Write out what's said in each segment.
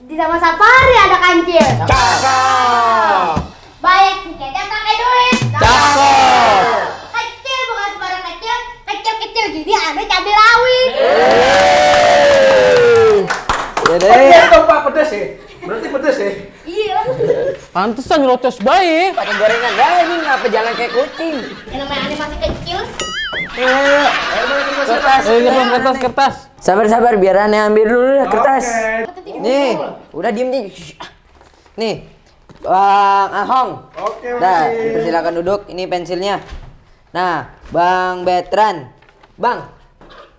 Di Taman Safari ada kancil. Cakep. Banyak tiket yang pakai duit. Cakep. Kecil bukan sembarang kecil. Kecil-kecil gini ada cabai rawit. Pedes dong Pak, pedes ya? Berarti pedes ya? Iya. Pantesan nyerocos baik. Pakai gorengan dah ini ngapa jalan kayak kucing. Yang namanya animasi kecil. Kertas. Sabar biar aneh ambil dulu dah kertas. Nih, udah diem nih. Nih, Bang Ahong. Oke, Dah, makasih. dipersilakan duduk. Ini pensilnya. Nah, Bang Betran. Bang,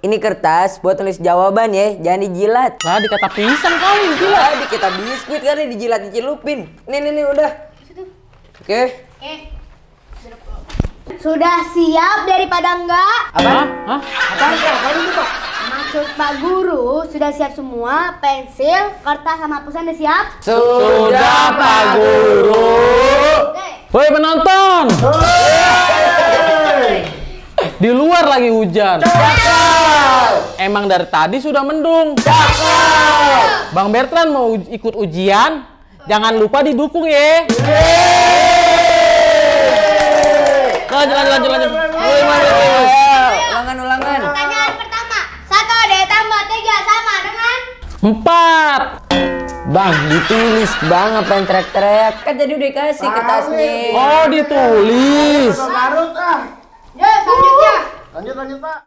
ini kertas buat tulis jawaban ya, jangan dijilat. Lah dikata pisang kali gila. Tadi kita biskuit kali dijilat dicelupin. Nih udah. Oke. Oke. Sudah siap daripada enggak? Hah? Apaan itu Pak? Maksud Pak Guru, sudah siap semua? Pensil, kertas, sama pulsa udah siap? Sudah Pak Guru. Oke. Woi penonton. Di luar lagi hujan. Emang dari tadi sudah mendung. Bang Bertrand mau ikut ujian, jangan lupa didukung ya. Lanjut. Ulangan. Pertanyaan pertama. 1 ditambah 3 sama dengan? 4. Bang, ditulis bang apa yang teriak-teriak? Kan tadi udah kasih kertasnya. Oh ditulis. Larut ah. Ya, selanjutnya. Lanjut Pak.